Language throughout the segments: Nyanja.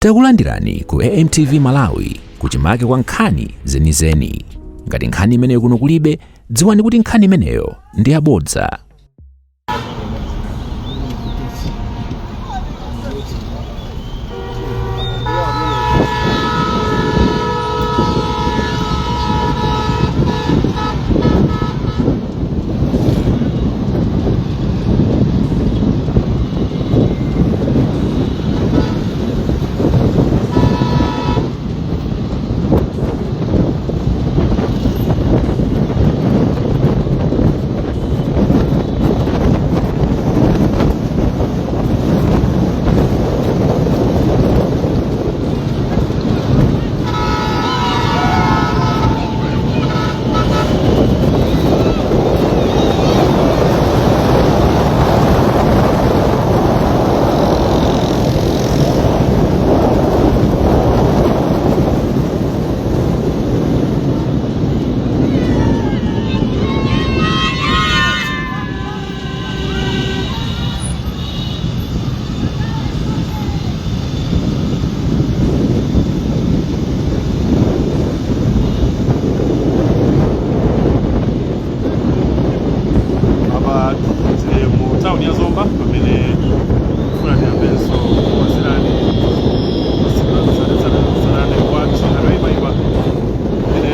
Takulandirani ku AMTV Malawi, kuchimake kwa nkhani zenizeni. Ngati nkhani imeneyo kuno kulibe, dziwani kuti nkhani imeneyo ndi yabodza. Apa tili mu town ya Zomba, pamene tifuna tiyambenso kupatsirani tsatanetsatane wa msonkhano yoyimayima pamene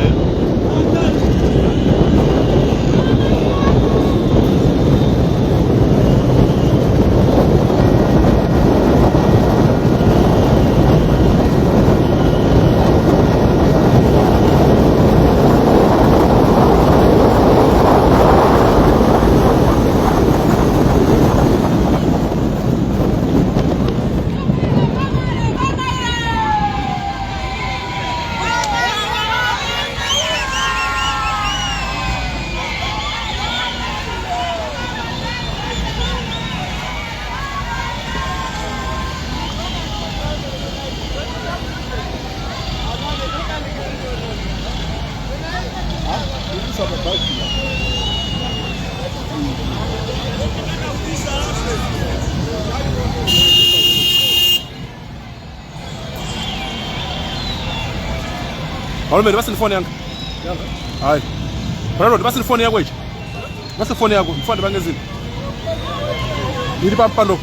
Malume, ndipase foni yanga. Hayi. Panalo, ndipase foni yako ichi. Ndipase foni yako, ndifuna ndipange zinthu. Ili pa mpando.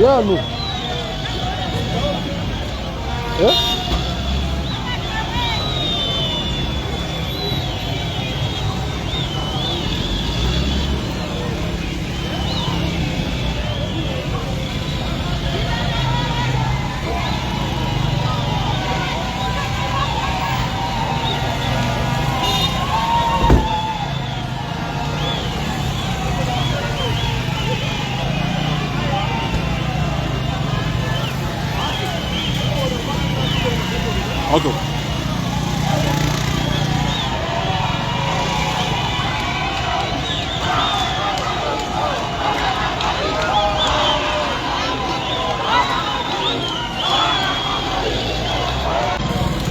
Yanu. Eh? Okay.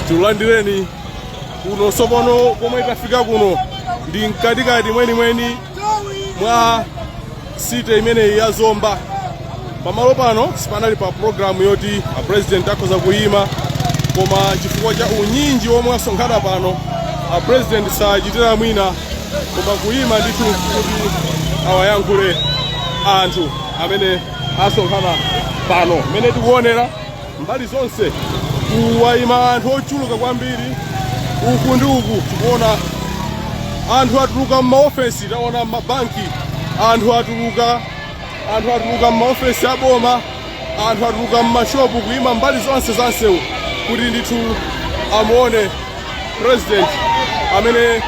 Tikulandireni kuno tsopano. Komwe tafika kuno ndi mkatikati mwenimweni mwa city imeneyi ya Zomba. Pamalo pano sipanali pa program yoti a president akhoza kuyima, koma chifukwa cha unyinji omwe asonkhana pano, a president sachitira mwina koma kuyima ndithu kuti awayankhule anthu amene asonkhana pano. Mmene tikuonera, mbali zonse kuwayima anthu ochuluka kwambiri. Uku ndi uku tikuona anthu atuluka m'maofesi, taona m'mabanki anthu atuluka, anthu atuluka m'maofesi aboma, anthu atuluka m'mashopu, kuyima mbali zonse za msewu kuti ndithu amuone president amene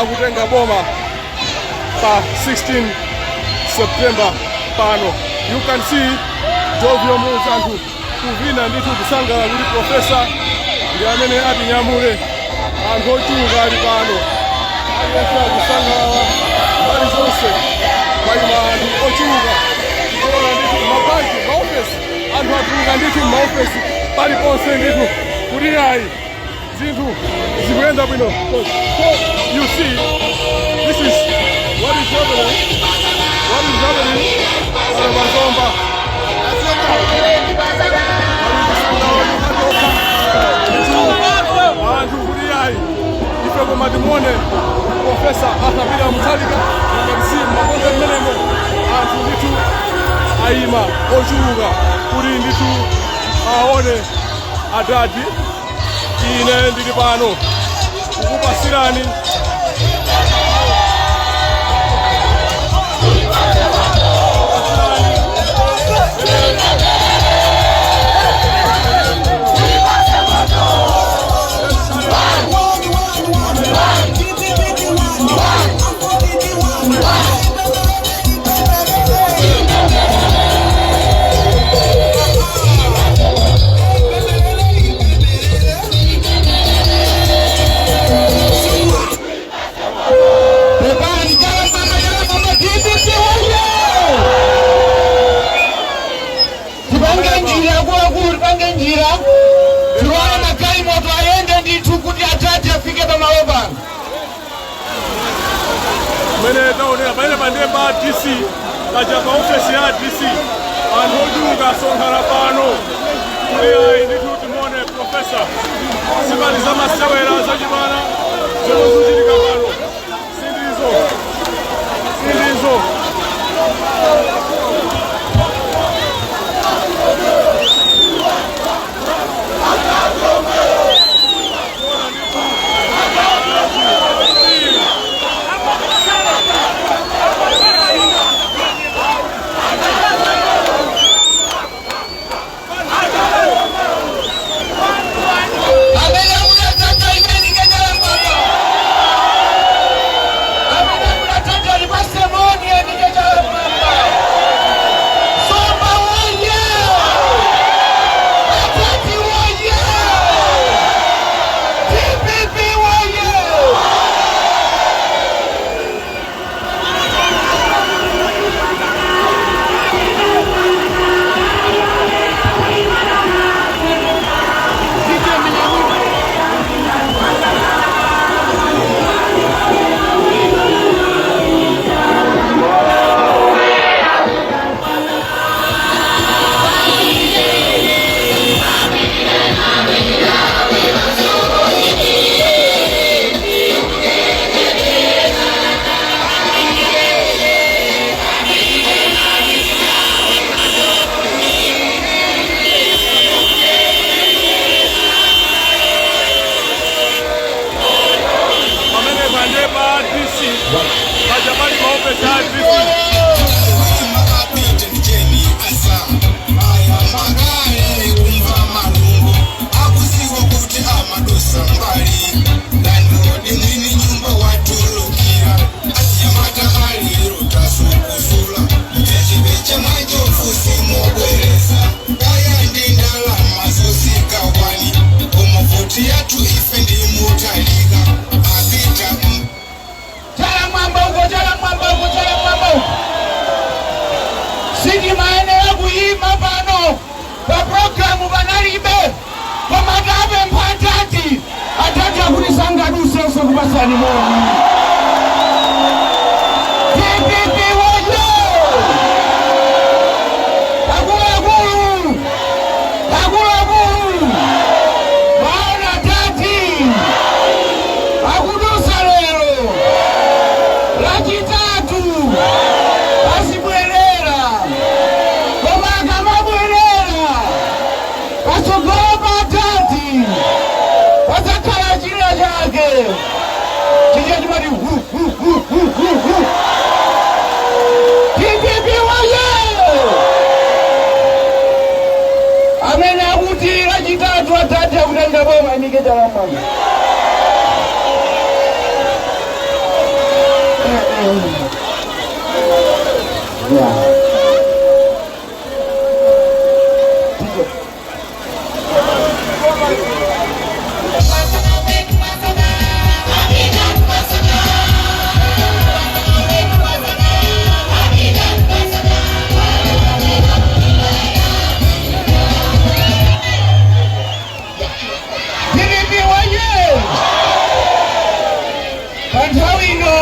akutenga boma pa 16 September pano. You can see Jovial Moves, anthu kuvina ndithu, kusangalala kuti professor ndi amene atinyamule. Anthu ochuluka ali pano, aliyense akusangalala. Mbali zonse kwayima anthu ochuluka. Tikuona ndithu mabanki, maofesi, anthu atuluka ndithu maofesi, paliponse ndithu kuti ayi, zinthu zikuyenda bwino. So you see, this is what is happening, what is happening pano pa Zomba. Arthur Peter Mutharika. You can see makonde mmenemo anthu ndithu ayima ochuluka kuti ndithu aone adadi. Ine ndili pano kukupasirani. Pepani, chala mama, chala mama, DPP woye! Tipange njira akuluakulu, tipange njira. Tiwane magalimoto ayende ndithu kuti atati afike pamalo pano. Mmene taonera pamene pandiye pa DC paja, pa ofesi ya DC, anthu ochuluka asonkhana pano kuti ayi ndithu timuone professor. Sipali zamasewera zachibwana zomwe zikuchitika pano, sindizo sindizo. Amene akuti imene chala mama. Amene akuti alipase moni andike chala mama. Zomba woye! Atati woye! DPP woye! Pamene pandiye pa DC paja, pali maofesi a DC. Akuziwa kuti amadusa mbali landlord, mwini nyumba watulukira, anyamata aliro tasukusula echibeche mwachofusi mobwereza kaya ndi ndalama zosikawani omuvuti yathu ife ndi Mutharika apita. Chala mwamba uko, chala mwamba uko, chala mwamba uko. Sitimayenera kuyima pano pa programu, panalibe, koma tapempha atati, atati akuti sangadusenso kupasani moni. DPP woye! Akuluakulu, akuluakulu, maona atati akudusa lero Lachitatu, azibwerera, koma akamabwerera patsogolo pa atati padzakhala china chake chija chimati hu hu hu hu hu hu. DPP woye! Amene akuti Lachitatu atati akutenga boma imike chala m'mwamba. Yeah. DPP woye! Pa nthawi ino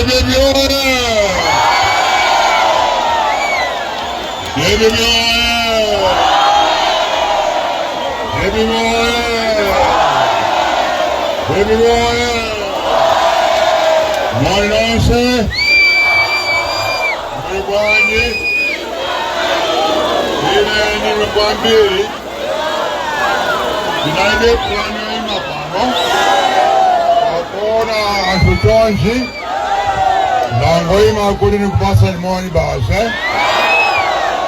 DPP oye! DPP oye! DPP oye! DPP oye! Moni nonse, muli bwanji? Ine ndine kwambiri, ndinalibe plan yoima pano, akuona anthu chonchi, ndangoima kuti ndikupatseni moni basi.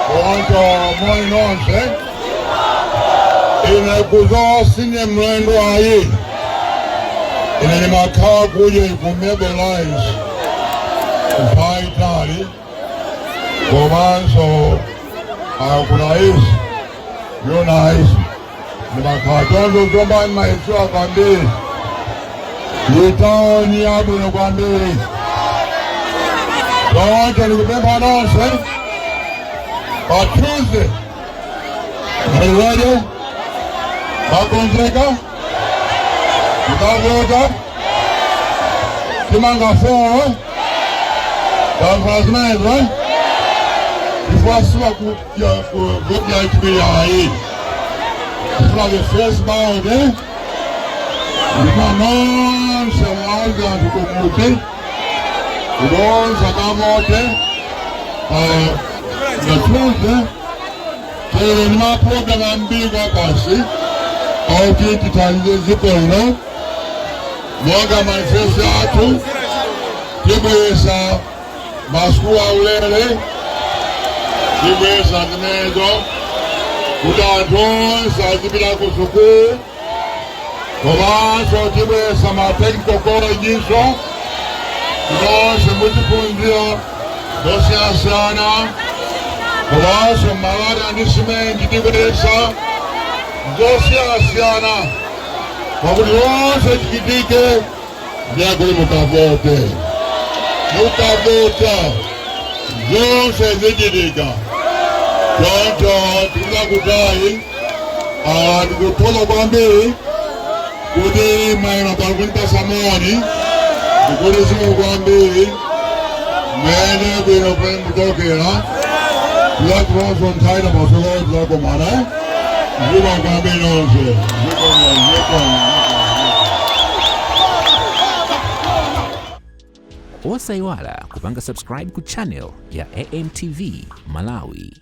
Choncho moni nonse, ine kuno sine mlendo ayi, ine ndimakhala kuja ku Mabel Lines nthawi itali, komanso kuna izi yona izi ndimakhala choncho. Zomba ndimayidziwa kwambiri, ndi taoni yabwino kwambiri. Choncho ndikupempha nonse, pa Tuesday, muli ready? Makonzeka? Mukavota timanga 4, tamva zimenezo? Chifukwa siwa kudya chiwiri ayi, tifuna the first ballot, eh? Ndima nonse mwazi anthu kumudzi kukonza kavote na Tuesday. Tili ndi mapulogalamu ambiri kwapasi okuti tithandize dziko lino, monga manifesto athu, tibweza masukulu aulere, tibweza zimenezo kuti anthu onse azipita ku sukulu, komanso tibweza ma technical colleges nonse muziphunzira zosiyanasiyana, komanso malata ndi simenti tibweza zosiyanasiyana, pakuti zonse chichitike ndiyakuti mukavote. Mukavota zonse zichitika. Choncho tikuzakutayi, ndikuthokoza kwambiri kuti mwayima pano kundipasa moni, ndikuti zikomo kwambiri. Mwene bwino pamene muchokera, tilakulonso nthawi masoko tilakomana. Zikomo kwambiri nonse, zikomo, zikomo. Osayiwala kupanga subscribe ku channel ya AMTV Malawi.